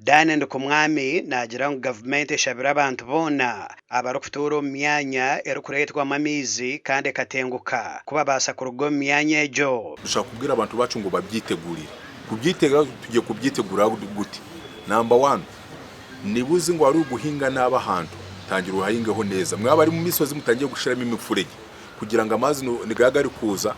Dan Ndikumwami naagira ngu gavumenti eshabire abantu boona abarikutuura omu myanya erikureetwamu amaizi kandi ekatenguka kubabaasa kuruga omu myanya egyo. Dushaka kubwira abantu bacu ngu babyitegurire. Kubyitegura tugiye kubyitegura guti? Namba wani, niba uzi ngu wari guhinga nabi ahantu, tangira ohahingeho neza. Mwaba abari mu misozi mutangire gushiramu emifurege kugira ngu amazi nigaba gari kuza,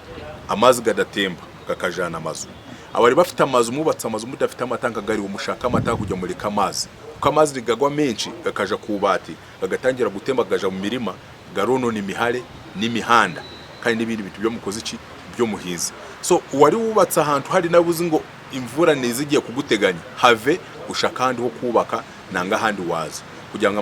amazi gadatemba gakajana amazu. Abari bafite amazu mwubatse amazu mudafite amatanka gariho mushake amatanka kugira mureke amazi kuko amazi nigagwa menshi gakaja ku ibati gagatangira gutemba gakaja mu mirima garonona emihare n'emihanda kandi n'ebindi bintu by'omukozi ki by'omuhinzi. So wari wubatse ahantu hari nawe uzi ngu envura neeza egiye kuguteganya have oshake ahandi h'okwubaka nanga ahandi waaza kugira ngu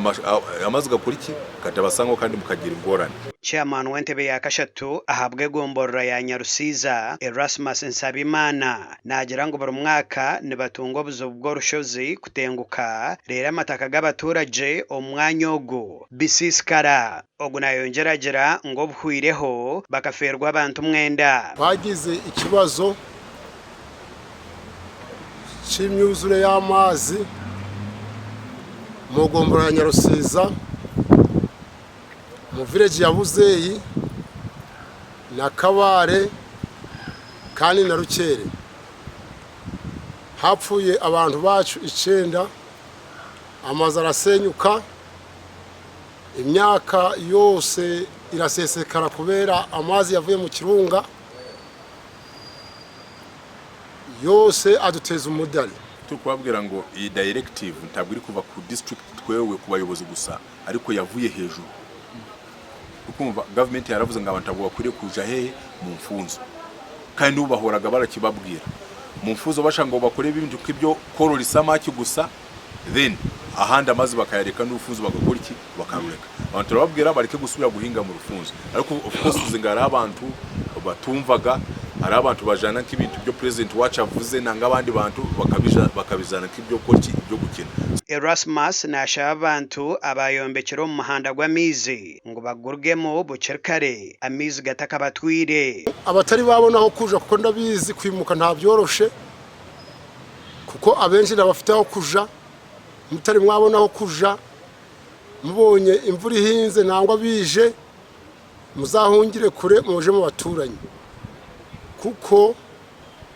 amazi gakore ki gatabasangaho kandi mukagira engorane. Chairman w'entebe ya kashatu ahabw'egomborora ya Nyarusiza, Erasmus Nsabimana naagira ngu buri mwaka nibatunga obuzibu bw'orushozi kutenguka reero amataka g'abaturagye omu mwanya ogu bisiisikara. Ogu nayongyera agira ngu obuhweireho bakafeerwa abantu mwenda. Twagize ekibazo ky'emyuzure y'amaizi omu gombolola ya Nyarusiza omu village ya Buzeeyi na Kabale kandi na Rukyere. Hapfuye abantu baacu ikyenda, amaju arasenyuka, emyaka yose erasesekara kubera amaizi yavuye omu kirunga. Yose aduteza umudari. Turikubabwira ngu iyi directive ntabwo irikuva ku district twewe ku bayobozi gusa ariko yavuye hejuru. Urikumva government yaravuze ngu abantu ntabwo bakwiriye kuja hehe mu nfunzo kandi n'ubu bahoraga barakibabwira. Mu nfunzo bashaka ngu bakore ebintu nk'ebyo korora isamaki gusa then ahandi amazi bakayareka n'orufunzo bagakora ki bakarureka. Abantu turababwira bareke gusubira guhinga mu rufunzo ariko of course tuzi ngu hariho abantu batumvaga, hariho abantu bajana nk'ebintu byo president wacu avuze nanga abandi bantu bakabijana nk'ebyokukora ki eby'ogukina. Erasmus nashaba abantu abayombekire omu muhanda gw'amaizi ngu bagurugemu bukiri kare amaizi gatakabatwire. Abatari babona aho kuja kuko ndabizi kwimuka ntabyoroshe. Kuko abenshi ntabafite aho kuja, mutari mwabona aho kuja, mubonye imvura ihinze nangwa bije, muzahungire kure muje mu baturanyi, kuko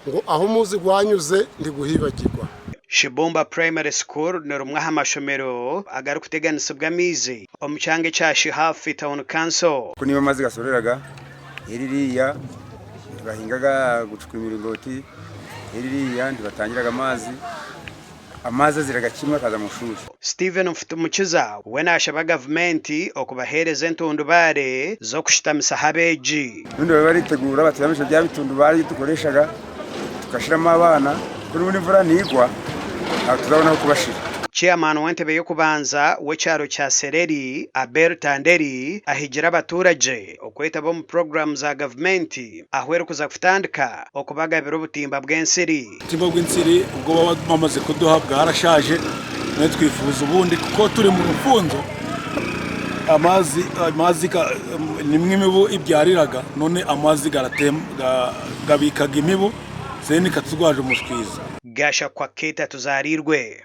ngo aho umuzi gwanyuze ntiguhibagirwa. Shibumba Primary School ni rimwe aha mashomero agarikuteganisibwa amaizi omu kyanga ekya Shihafi Town Council. Ku niyo amaizi gasoreraga eririya nibahingaga gucukura emiringoti eririya nibatangiraga amaizi, amaizi aziraga kimwe akaza mu shuri. Stephen Mfutumukiza we nashaba gavumenti okubaheereza entundubaare z'okushutamisaho abeegi. Obundi baba baritegura batuyambise bya bitundubaare ebi tukoreshaga tukashiramu abaana ku obundi envura nigwa ntabwo tuzabona aho kubashira. Chairman w'entebe y'okubanza w'ekyaro kya Sereri, Abel Tanderi ahigire abaturagye okwetaba omu puroguraamu za gavumenti ahu erikuza kutandika okubagabira obutimba bw'ensiri. Obutimba bw'ensiri obwo baba bamaze kuduha bwarashaje none twifuza obundi kuko turi mu rufunzo amazi amazi nimwo emibu ebyariraga none amazi gabikaga emibu then ikaturwaza omushwiza. Gashakwa Keita Tuzarirwe.